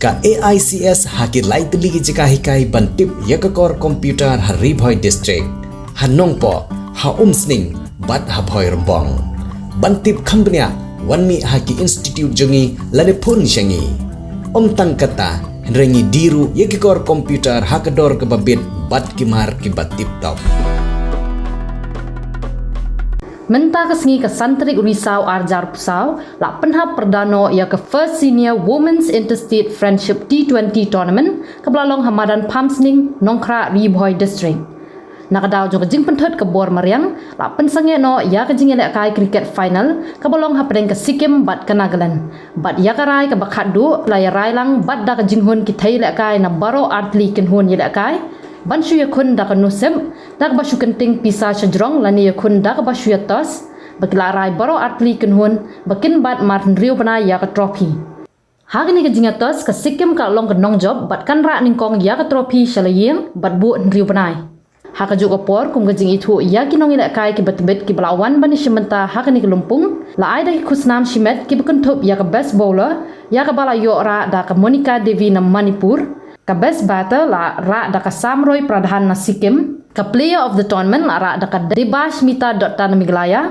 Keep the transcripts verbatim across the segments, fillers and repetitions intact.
Ka A I C S ha ki lai tylli ki jaka hikai ban tip ïa ka kor computer ha Ri Bhoi District, ha Nongpoh, ha Umsning bad ha Bhoirymbong. Ban tip kham bniah, wan mih ha ki institute jong ngi lane phone sha ngi. Ym tang kata, hynrei ngi die ruh ïa ki kor computer ha ka dor kaba bit bad ki mar kiba tip top. Mynta ka sngi ka san tarik u Risaw ar hajar arphew saw, la pynhap pyrda noh ïa ka First Senior Women's Interstate Friendship T twenty Tournament kaba la long ha madan Pamsning, Nongkhrah, Ri Bhoi District. Na ka daw jong ka jingpynthut ka bor mariang, la pynsangeh noh ïa ka jingïalehkai cricket final kaba long hapdeng ka Sikkim bad ka Nagaland. Bad ïa ka rai kaba khatduh la ïarai lang bad da ka jinghun ki thei ïalehkai na baroh artylli kynhun ïalehkai ban shu ïakhun da ka nusip, da kaba shu kynting pisa shajrong lane ïakhun da kaba shu ïatos, ba ki la rai baroh artylli kynhun ba kin bat mar hynriew bnai ïa ka trophy. Ha kane ka jingïatos ka Sikkim ka long ka nongjop bad kan rah nyngkong ïa ka trophy sha la ïing bad buh hynriew bnai. Ha kajuh ka por kum ka jingithuh ïa ki nongïalehkai kiba tbit kiba la wan ban ïashim bynta ha kane ka lympung, la ai da ki khusnam shimet kiba kynthup ïa ka best bowler, ïa kaba la ïoh rah da ka Monica Devi na Manipur, ka best batter la rah da ka Samroy Pradhan na Sikkim, ka player of the tournament la rah da ka Debashmita Dutta na Meghalaya,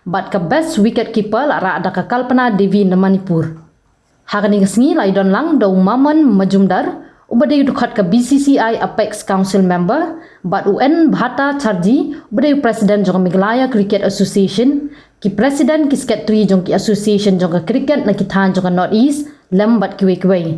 bad ka best wicket keeper la rah da ka Kalpana Devi na Manipur. Ha kane ka sngi la ïadon lang da u Mamon Majumdar, uba dei u dkhot ka B C C I Apex Council member, bad u N Bhattacharjee, uba dei u president jong ka Meghalaya Cricket Association, ki president, ki secretary jong ki association jong ka cricket na ki thaiñ jong ka North East, lem bad kiwei kiwei.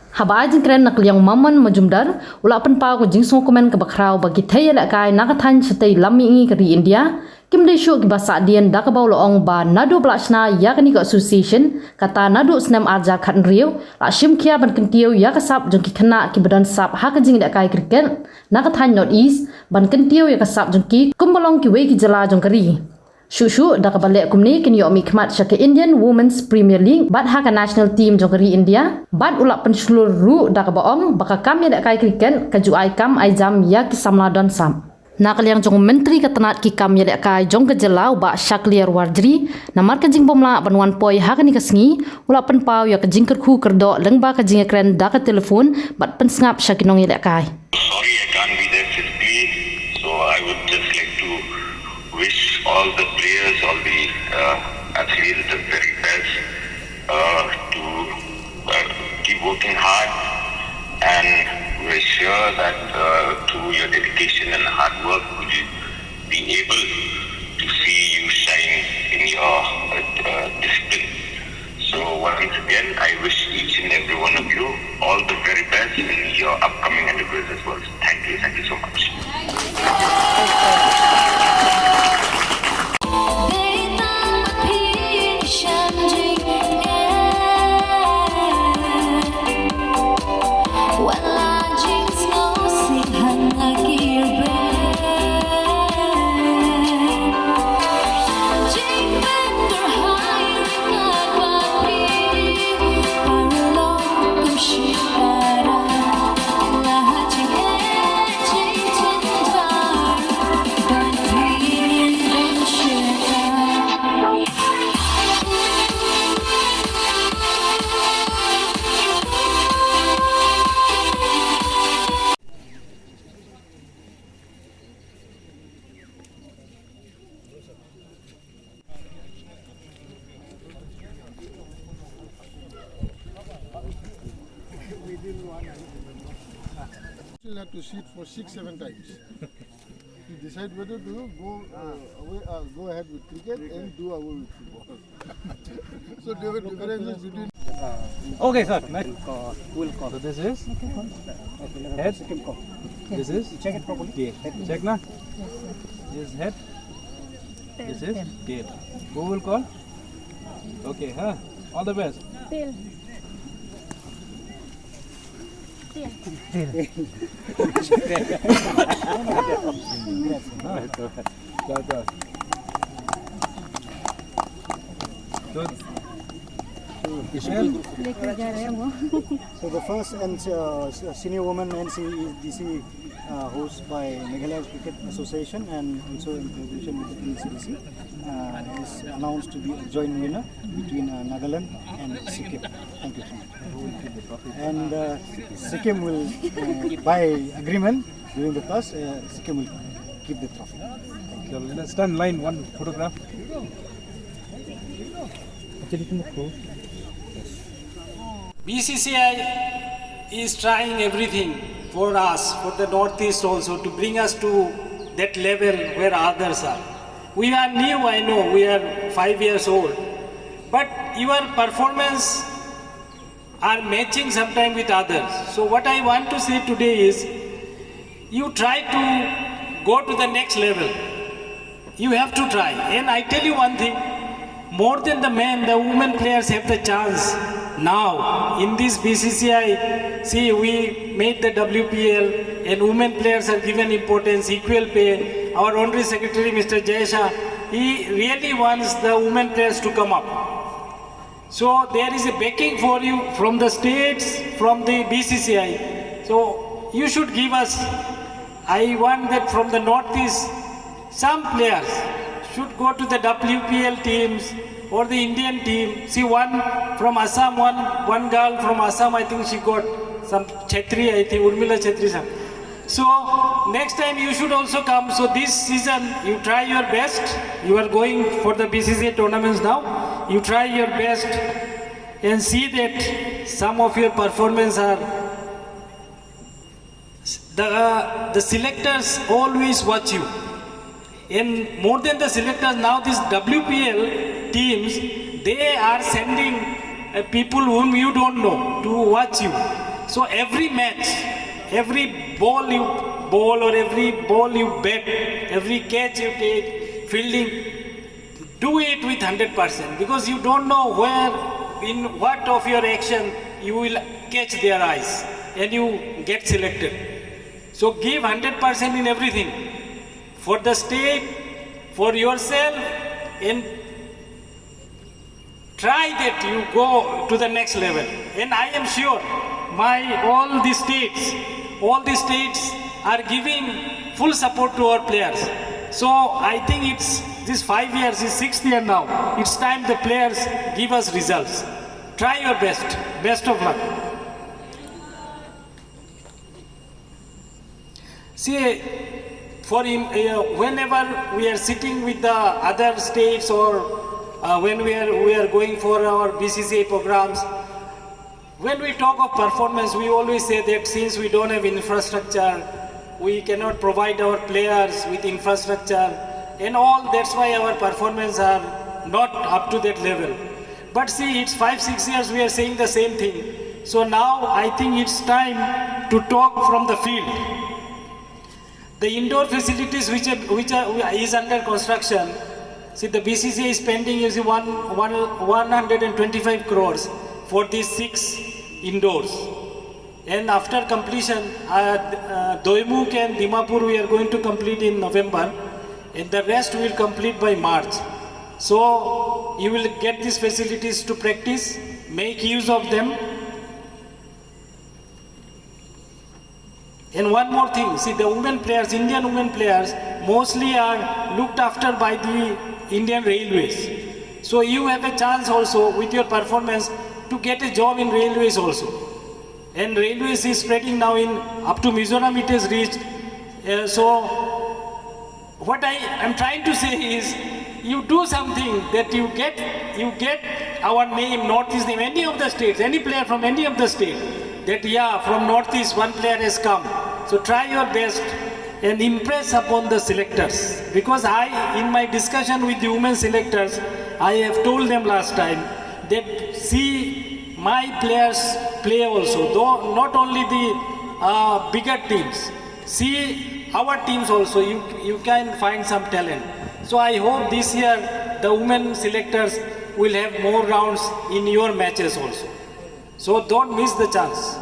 Haba ai jingkren na ka liang u Mamon Majumdar, u la pynpaw ka jingsngewkmen kaba khraw ba ki thei ïalehkai na ka thaiñ shatei lam mihngi ka ri India kim dei shuh kiba sahdien, da kaba u la ong ba naduh ba la shna ïa kane ka association, kata naduh snem ar hajar khathynriew, la shimkhia ban kyntiew ïa ka sap jong ki khynnah kiba don sap ha ka jingïalehkai cricket na ka thaiñ North East, ban kyntiew ïa ka sap jong ki kumba long kiwei ki jylla jong ka ri. Shuh shuh da kaba leh kumne kin ïoh mihkhmat sha ka Indian Women's Premier League bad ha ka national team jong ka ri India, bad u la pynshlur ruh da kaba ong ba ka kam ïalehkai cricket ka ju ai kam ai jam ïa ki samla don sap. Na ka liang jong u Myntri ka tnat ki kam ïalehkai jong ka jylla u Bah Shakliar Warjri, namar ka jingbymlah ban wan poi ha kane ka sngi, u la pynpaw ïa ka jingkyrkhu kyrdoh lyngba ka jingïakren da ka telephone bad pynsngap sha ki nongïalehkai. Sorry, I can't be there physically, so I would just like to wish all the players, all the uh, athletes the very best, uh, to uh, keep working hard, and we're sure that uh, through your dedication and hard work, we'll be able to see you shine in your uh, uh, discipline. So once again, I wish each and every one of you all the very best in your upcoming endeavors as well. Thank you, thank you so much. Still have to sit for six, seven times to decide whether to go uh, away, uh, go ahead with cricket and do away with football. So there were differences between. Okay, sir. Next. We'll call. We'll call. So this is head. This is check it properly. Tail. Check na. This is head. This is tail. Who will call? Okay, huh? All the best. Tail. Tail. Tail. Tail. Tail. So, so the first and uh, senior women N C D C uh, host by Meghalaya Cricket Association and also in collaboration with the N C D C. Uh, is announced to be a joint winner between uh, Nagaland and Sikkim. Thank you so much. And uh, Sikkim will, uh, by agreement during the toss, uh, Sikkim will keep the trophy. So let's stand line one photograph. B C C I is trying everything for us, for the Northeast also, to bring us to that level where others are. We are new, I know, we are five years old, but your performance are matching sometime with others. So what I want to say today is, you try to go to the next level. You have to try. And I tell you one thing, more than the men, the women players have the chance now in this B C C I. See, we made the W P L, and women players are given importance, equal pay. Our Honorary Secretary, Mister Jay Shah, he really wants the women players to come up. So there is a backing for you from the states, from the B C C I. So you should give us. I want that from the Northeast, some players should go to the W P L teams or the Indian team. See, one from Assam, one one girl from Assam, I think she got some Chetri, I think Urmila Chetri, sir. So next time you should also come. So this season you try your best. You are going for the B C C I tournaments now. You try your best and see that some of your performance are the uh, the selectors always watch you. And more than the selectors, now these W P L teams, they are sending uh, people whom you don't know to watch you. So every match, every ball you bowl or every ball you bat, every catch you take, fielding, do it with hundred percent, because you don't know where, in what of your action, you will catch their eyes and you get selected. So give hundred percent in everything, for the state, for yourself, and try that you go to the next level. And I am sure my, all the states, all the states are giving full support to our players. So I think it's, this five years, is sixth year now. It's time the players give us results. Try your best. Best of luck. See, for him, uh, whenever we are sitting with the other states, or uh, when we are, we are going for our B C C I programs, when we talk of performance, we always say that since we don't have infrastructure, we cannot provide our players with infrastructure and all. That's why our performance are not up to that level. But see, it's five, six years we are saying the same thing. So now I think it's time to talk from the field. The indoor facilities which are, which are, is under construction. See, the B C C I is spending, you see, one, one, one hundred and twenty-five crores for these six indoors. And after completion, uh, uh, Doimukh and Dimapur we are going to complete in November, and the rest we will complete by March. So you will get these facilities to practice, make use of them. And one more thing, see, the women players, Indian women players, mostly are looked after by the Indian Railways. So you have a chance also with your performance to get a job in Railways also. And Railways is spreading now in, up to Mizoram it has reached. Uh, so what I am trying to say is, you do something that you get, you get our name, Northeast name, any of the states, any player from any of the state, that yeah, from Northeast one player has come. So try your best and impress upon the selectors, because I, in my discussion with the women selectors, I have told them last time that see, my players play also, though not only the uh, bigger teams. See our teams also, you, you can find some talent. So I hope this year the women selectors will have more rounds in your matches also. So don't miss the chance.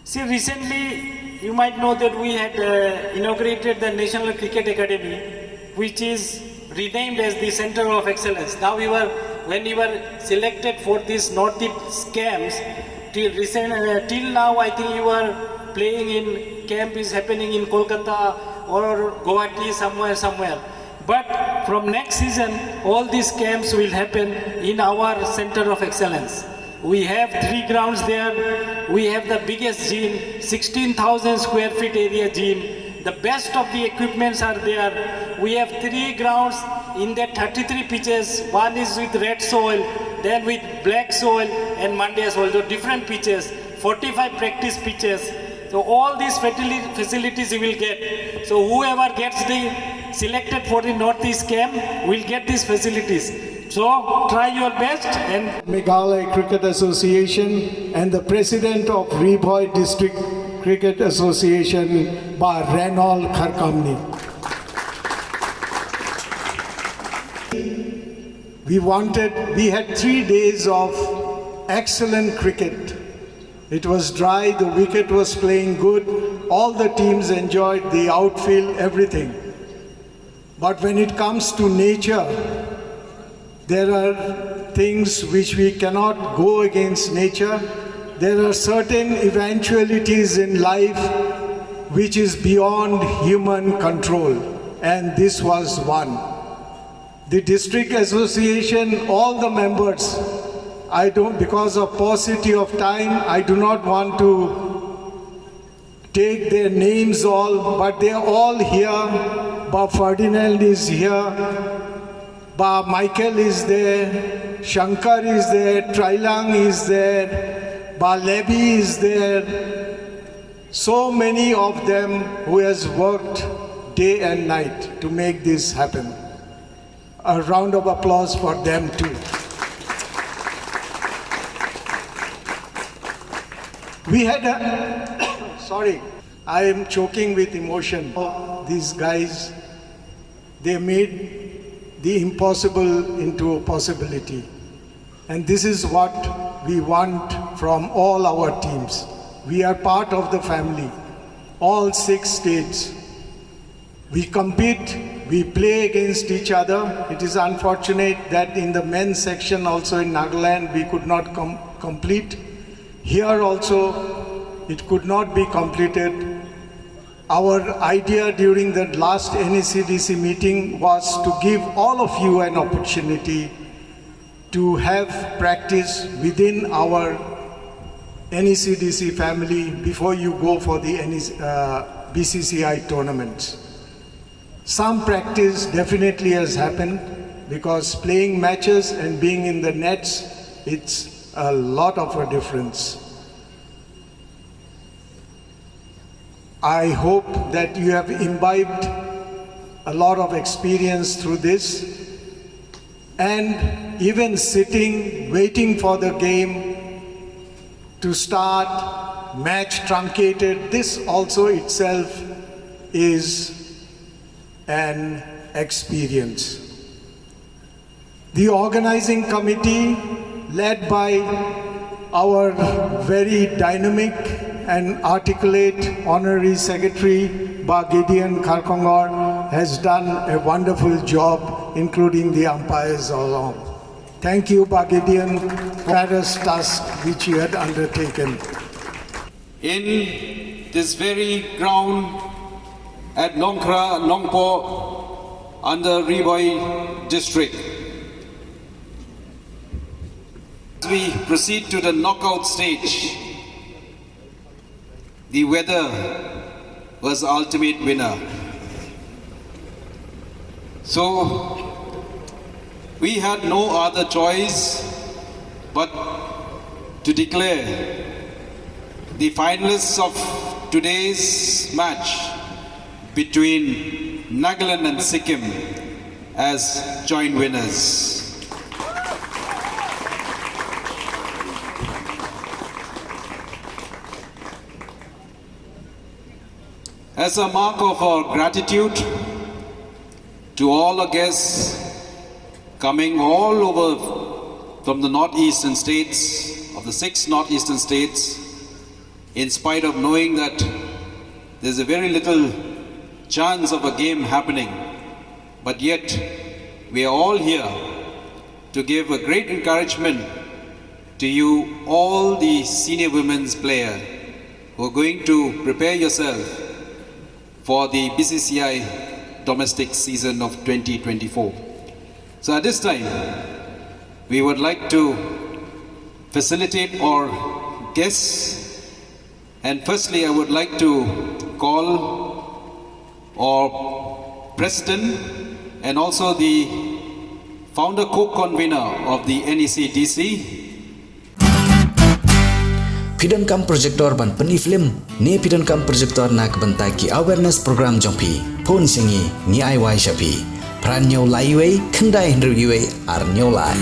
See, recently you might know that we had uh, inaugurated the National Cricket Academy, which is renamed as the Center of Excellence. Now we were, when we were selected for this Northeast camps, till recent, uh, till now I think you were playing in, camp is happening in Kolkata or Guwahati, somewhere, somewhere. But from next season, all these camps will happen in our center of excellence. We have three grounds there. We have the biggest gym, sixteen thousand square feet area gym. The best of the equipments are there. We have three grounds in that thirty-three pitches. One is with red soil, then with black soil and Mandya soil, so different pitches, forty-five practice pitches. So all these facili-, facilities you will get. So whoever gets the selected for the Northeast camp will get these facilities. So try your best and Meghalaya Cricket Association and the president of Ri Bhoi District Cricket Association, Bah Reynold Kharkamni. We wanted, we had three days of excellent cricket. It was dry, the wicket was playing good, all the teams enjoyed the outfield, everything. But when it comes to nature, there are things which we cannot go against nature. There are certain eventualities in life which is beyond human control, and this was one. The district association, all the members, I don't, because of paucity of time, I do not want to take their names all, but they are all here. Bah Ferdinand is here, Bah Michael is there, Shankar is there, Trailang is there, Bah Lebi is there. So many of them who has worked day and night to make this happen. A round of applause for them too. We had a, sorry, I am choking with emotion. These guys, they made the impossible into a possibility. And this is what we want from all our teams. We are part of the family, all six states. We compete, we play against each other. It is unfortunate that in the men's section also in Nagaland, we could not com-, complete. Here also, it could not be completed. Our idea during the last N E C D C meeting was to give all of you an opportunity to have practice within our N E C D C family before you go for the N E C, uh, B C C I tournaments. Some practice definitely has happened, because playing matches and being in the nets, it's a lot of a difference. I hope that you have imbibed a lot of experience through this, and even sitting, waiting for the game to start, match truncated, this also itself is an experience. The organizing committee, led by our very dynamic and articulate Honorary Secretary, Bah Gideon Kharkongor, has done a wonderful job, including the umpires along. Thank you, Bah Gideon, for this task which you had undertaken. In this very ground at Nongkhra, Nongpoh, under Ri Bhoi district. As we proceed to the knockout stage, the weather was the ultimate winner. So, we had no other choice but to declare the finalists of today's match between Nagaland and Sikkim as joint winners. As a mark of our gratitude to all our guests coming all over from the northeastern states, of the six northeastern states, in spite of knowing that there's a very little chance of a game happening, but yet we are all here to give a great encouragement to you, all the senior women's player, who are going to prepare yourself for the B C C I domestic season of twenty twenty-four. So at this time, we would like to facilitate our guests, and firstly, I would like to call our president and also the founder co-convener of the N E C D C, Phi donkam projector ban pyni film ne phi donkam projector na ka bynta ki awareness program jong phi? Phone sha ngi, ngi ai wai sha phi. Phra hynñiew lai wei, khyndai hynriew wei, ar hynñiew lai.